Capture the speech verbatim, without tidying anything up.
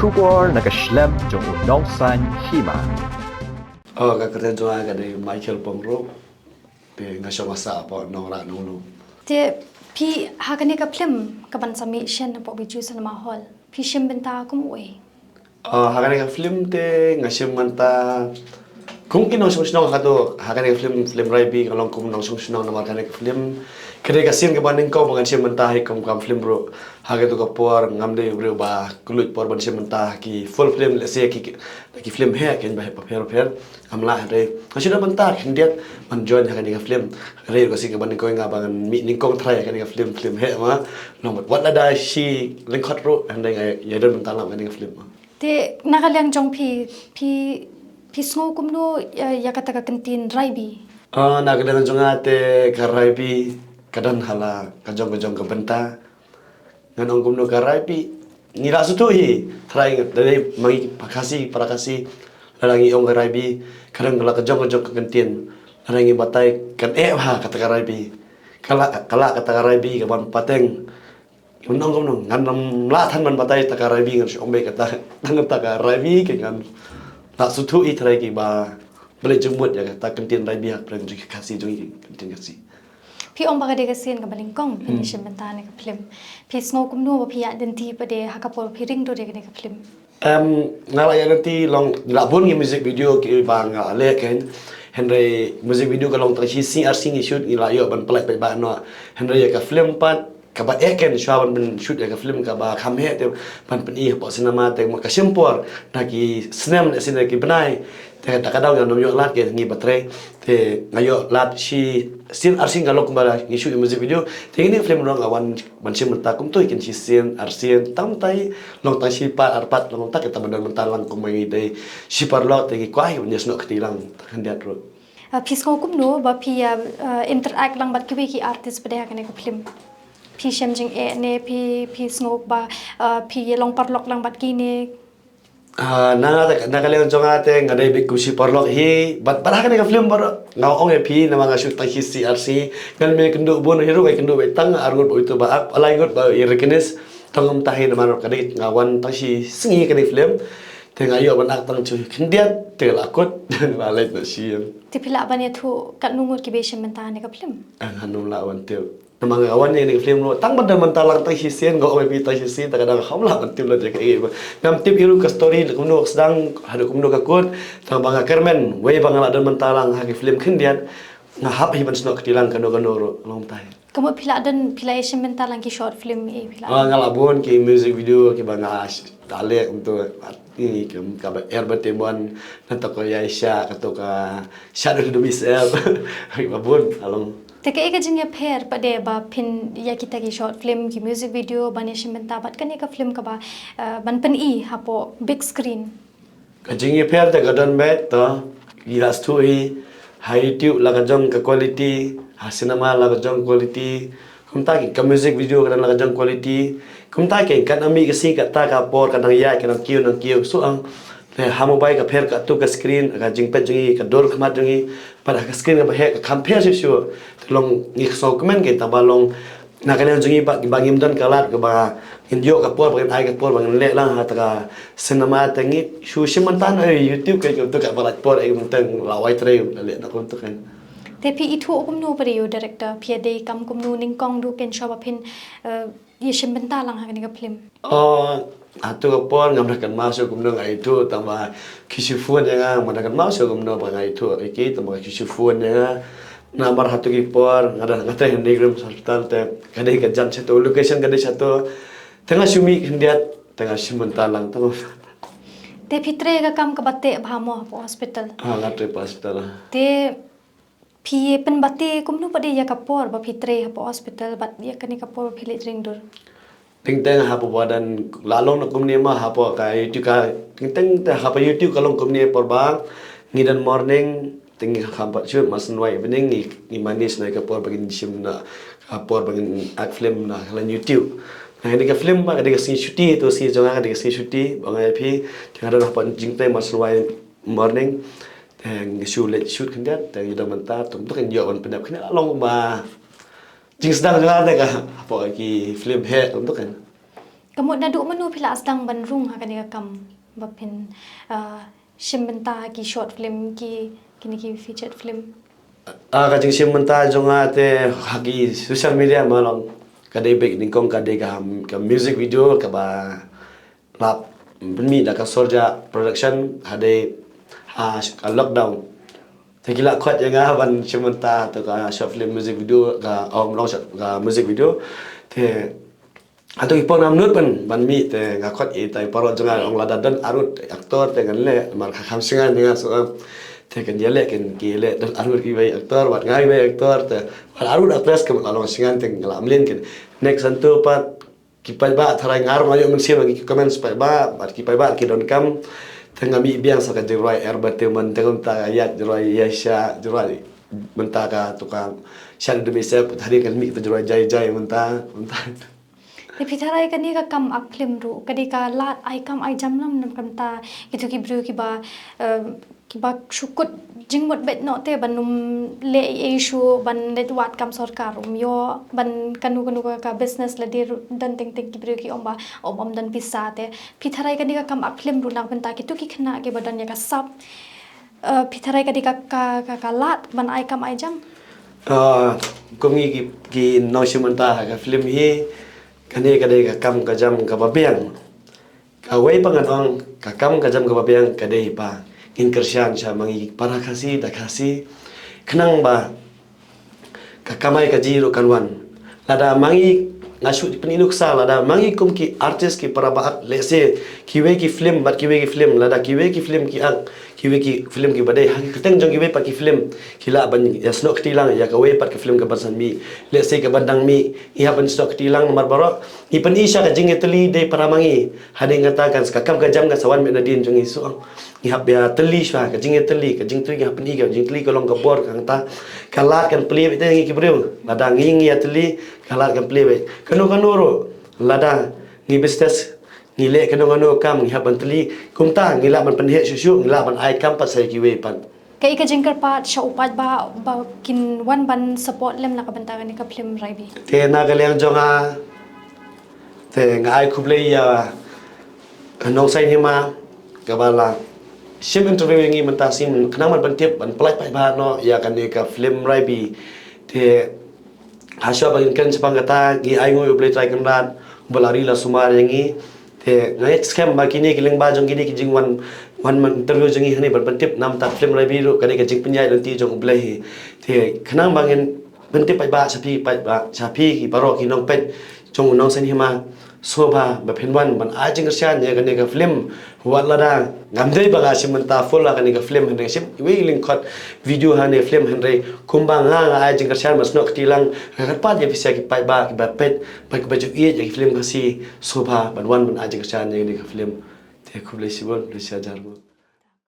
Khubor na ka shlem jong u nongsaiñ hima. Oh, ka kyrteng jong nga ka dei Michael Pongrup. Te nga shong ha sah hapoh Nongrah Nonglum. Te phi ha kane ka film kaban sa mih shen hapoh Bijou Cinema Hall, phi shim bynta kum uei? Ah, ha kane ka film te nga shim bynta kum ki nongshong shnong haduh. Ha kane ka film, film Raibi, nga long kum nongshong shnong namar kane ka film ka dei ka sien kaba nyngkong ba ngan shim bynta hi kum kam film ruh. Ha kato ka por ngam dei u briew ba kylluid por ban shim bynta ha ki full film, lehse ki, ki, ki film heh, ki ba heh bapher bapher. Ngam lah, hynrei nga shu don bynta khyndiat ban join ha kane ka film. Hynrei ka sien kaba nyngkong nga ba ngan mih nyngkong trai ha kane ka film, film heh ma. Nang wat lada shi lyngkhot ruh, hynrei nga ïa don bynta lang ha kane ka film ma. Te na ka liang jong phi, phi, phi sngew kumno ïa, ïa kata ka kyntien Raibi? Ah, na ka liang jong nga te ka Raibi ka don ha la ka jong ka jong ka bynta. Ngan ong kumno ka Raibi, ngi la sngewthuh hi, trai ngi, da dei ma ngi pa Khasi, para Khasi, lada ngi ong ka Raibi ka don la ka jong ka jong ka kyntien. Lada ngi batai kan eh bha kata ka Raibi. Ka la, ka la kata ka Raibi kaban pateng. Kumno kumno, ngan ym lah than ban batai ta ka Raibi, ngan shu ong beit kata, tang ta ka Raibi, ke ngan la sngewthuh hi trai kiba balei jingmut ïa kata ka kyntien Raibi ha ka pyrshah jong ki Khasi, jong ki kyntien Khasi. Phi ong ba ka dei ka sien kaba nyngkong phin ïa shim bynta ha kane ka film. Phi sngew kumno ba phi ïaid lynti pat de ha ka por phi ring dur ïa kane ka film? Em, nga la ïaid lynti long, la bun ngi music video kiba nga la leh kein. Hynrei music video ka long tang shi sngi ar sngi ngi shoot, ngi la ïoh ban pynlait paidbah noh. Hynrei ïa ka film pat kaba eh kein, shuwa ban pyn shoot ïa ka film kaba kham heh te ban pyni hapoh cinema te ka shim por, na ki snem ne snem ki bnai. Te da ka daw ngan ym ïoh lad, ki ngi ba trei. Te nga ïoh lad shi sien ar sien nga long kumba ngi shoot music video. Te kine film ruh nga wan ban shim bynta kumto, kin shi sien ar sien, tang tai long tang shi pat ar pat, long tang kita ban don bynta lang kumba ngi dei shi paralok te ngi kwah hi ban ïasnoh kti lang, tang khyndiat ruh. Ah, phi sngew kumno ba phi ïa, ah, interact lang bad kiwei ki artist pat de ha kane ka film? Phi shem jingeh ne phi, phi sngew ba, ah, phi ïa long paralok lang bad kine? Ah, na, na ka liang jong nga te nga dei beit kum shi paralok hi, bad, bad ha kane ka film baroh nga ong ïa phi, namar nga shoot tang shi sngi ar sngi, ngan ym ïakynduh bun hi ruh, nga ïakynduh beit tang ar ngut bad uto ba ar, lai ngut ba ïa recognize. Tang kumta hi namar ka dei nga wan tang shi sngi ha kane ka film. Te nga ïoh ban act tang shi khyndiat te la kut, la leit noh shi ïing. Te phi lah ban ïathuh katno ngut kiba shim bynta ha kane ka film? Ah, ngan ym lah ban tip. Namar nga wan ïa kane ka film ruh tang ban don bynta lang tang shi sien, nga ong ïa phi tang shi sien, te ka dang kham lah ban tip lad ïa kaei ba. Ngam tip hi ruh ka story kumno ka sdang haduh kumno ka kut, tang ba nga kyrmen wei ba nga la don bynta lang ha ki film khyndiat, nga hap hi ban snoh kti lang kano kano ruh, long tai. Ka mut phi la don, phi la ïa shim bynta lang ki short film, eh, phi la? Ah, nga la bun ki music video kiba nga sh-, la leh kumto. Ïa, kum kaba Erba Temon, na to ka ïa sha, kato ka Shadow to myself. Ba bun, along. Te kaei ka jingïapher pat de ba phin ïa kita ki short film, ki music video, ban ïa shim bynta bad kane ka film kaba, eh, ban pyni hapoh big screen? Ka jingïapher te ka don beit, to ngi la sngewthuh hi, ha YouTube la ka jong ka quality, ha cinema la ka jong quality. Kumta ki ka music video ka don la ka jong quality. Kumta ki kan ami ka sngi kata ka por ka dang ïaid ka dang kiew dang kiew, so ang. Te ha mobile ka pher katto ka screen, ka jingpeit jong ngi, ka dur khmat jong ngi, bad ha ka screen kaba heh ka kham pher shuh shuh. Te long ngi sngew kmen kein tang ba long na ka liang jong ngi ba, ba ngim don ka lad kaba ngin ïoh ka por ba ngin ai ka por ba ngin leh lang ha ta ka cinema, te ngi shu shim bynta na YouTube, ka YouTube kaba lait por, eh, mynta la wai trei la leh na kumto kein. Te phi ithuh kumno pat de ïa u director, phi ïa dei kam kumno nyngkong duh kein shuwa ba phin, eh, ïa shim bynta lang ha kane ka film? Oh, hato ka por ngam da kynmaw shuh kumno nga ithuh, tang ba ki shu phone ïa nga, ngam da kynmaw shuh kumno ba nga ithuh ïa ki, tang ba ki shu phone ïa nga. Namar hato ki por nga da, nga trei ha Negros Hospital, te ka dei ka jan shato, location ka dei shato. Te nga shu mih khyndiat, te nga shim bynta lang, tang. Te phi trei ka kam kaba teh bha mo hapoh hospital? Ah, nga trei hapoh hospital, ah. Te phi pynbate kumno pat de ïa ka por ba phi trei hapoh hospital bad ïa kane ka por ba phi leit ring dur? Teng teng hapoh ba don, la long na kumne ma, hapoh ka YouTube ka, teng teng te hapoh YouTube ka long kumne, por ba ngi don morning te ngi kham pat shoot, mar shu wan evening ngi, ngi manage noh ïa ka por ba ngin shim noh, ka por ba ngin act film na ka liang YouTube. Na kane ka film ba ka dei ka sngi shuti, to sngi jong nga ka dei ka sngi shuti, ba nga ïa phi, te nga don hapoh jingtrei mar shu wan morning. Te ngi shu leit shoot khyndiat, te ngi don bynta, te kumto kein ïoh ban pyndep khyndiat, long ba jingsdang jong nga te ka hapoh ki film heh, kumto kein. Ka mut naduh mynno phi la sdang ban rung ha kane ka kam ba phin, ah, shim bynta ki short film, ki, kine ki featured film? Ah, ka jingshim bynta jong nga te ha ki social media ma long, ka dei beit nyngkong ka dei ka, ka music video kaba la pynmih da ka Sorja Production, ha dei ha ka lockdown. Te ki la khot ïa nga ban shim bynta to ka short film music video, ka, um, long short, ka music video. Te hato ki pon namnut ban, ban mih, te nga khot ïa ita i paralok jong nga, ong lada don arngut actor te ngan leh, namar ka kham sngewsynei ïa nga shuh. Te kan ïaleh, kan ki leh don arngut kiwei actor, bad nga iwei actor, te bad arngut actress, ka mut la long sngewsynei, te nga la mlien. Kan next santo pat ki paidbah, tharai nga ruh nga ïoh mynsiem ïa ki comments paidbah, bad ki paidbah ki donkam. Te nga mih biang sa ka jingrwai Erba Teuman, te kumta ka ïaid jingrwai Ïaisha, jingrwai mynta ka to ka Shan Demi Sep, tharai kan mih to jingrwai Jai Jai mynta, mynta. Te phi tharai kane ka kam ak film ruh ka dei ka lad ai kam ai jam lem, namar kumta kito ki briew kiba, eh, kiba shu kut jingmut beit noh te ban ym leh ei ei shuh, ban leit wad kam sorkar um ïoh, ban kano kano ka, ka business lade ruh don teng teng ki briew ki ong ba ym, ym don pisa. Te phi tharai kane ka kam ak film ruh na ka bynta kito ki khynnah kiba don ïa ka sap, eh, phi tharai ka dei ka, ka, ka, ka lad ban ai kam ai jam? Ah, kum ngi ki, ki nongshim bynta ha ka film hi, kane ka dei ka kam ka jam kaba biang. Kawei pat ngan ong, ka kam ka jam kaba biang ka dei ba ngin kyrshan sha ma ngi para Khasi da Khasi, khnang ba ka kamai kajih ruh kan wan. Lada ma ngi, nga shu pyni nuksa, lada ma ngi kum ki artist, ki para ba ak, let's say, kiwei ki film bad kiwei ki film, lada kiwei ki film ki ak, kiwei ki film kiba dei ha ki kyrteng jong kiwei pat ki film, ki lah ban ïasnoh kti lang ïa kawei pat ka film kaban sa mih, let's say, kaban dang mih, ngi hap ban snoh kti lang namar baroh ngi pyni sha ka jingïatylli dei para ma ngi. Hadien kata kan sa, ka kam ka jam kan sa wan beit nadien jong ngi shuh. Ngi hap ïatylli shuwa, ka jingïatylli, ka jingtylli, ngi hap pyni ka jingtylli ka long ka bor, kata ka lad kan plie beit ïa ngi ki briew. Lada ngi, ngi ïatylli, ka lad kan plie beit. Kano kano ruh, lada ngi business, ngi leh kano kano kam, ngi hap ban tylli. Kumta ngi lah ban pynheh shuh shuh, ngi lah ban ai kam pat sha kiwei pat. Kaei ka jingkyrpad sha u paidbah ba kin wan ban support lem na ka bynta kane ka film Raibi? Te na ka liang jong nga, te nga ai khublei ïa ka Nongsaiñ Hima kaba la shim interview ïa ngi mynta sien, khnang ban pyntip, ban pyllait paidbah noh ïa kane ka film Raibi. Te hashwa ba ngin kren shaphang kata, ngi ainguh ïa U Blei Trai Kynrad uba la ri la sumar ïa ngi. Te nga ngeit skhem ba kine ki lyngba jong kine ki jingwan, wan man interview jong ngi hangne ban pyntip namar ka film Raibi ruh ka dei ka jingpynïaid lynti jong U Blei hi. Te khnang ba ngin pyntip paidbah, sha phi paidbah, sha phi ki paralok ki nongpeit jong u Nongsaiñ Hima, sngewbha ba phin wan ban ai jingkyrshan ïa kane ka film. Wat lada ngam dei ba nga shim bynta full ha kane ka film, hynrei nga shim iwei i lyngkhot video ha kane ka film, hynrei kumba nga, nga ai jingkyrshan ban snoh kti lang. Nga kyrpad ïa phi sha ki paidbah kiba peit bad kiba ju ïeit ïa ki film Khasi, sngewbha ban wan ban ai jingkyrshan ïa kane ka film. Te khublei shibun, khublei shihajar nguh.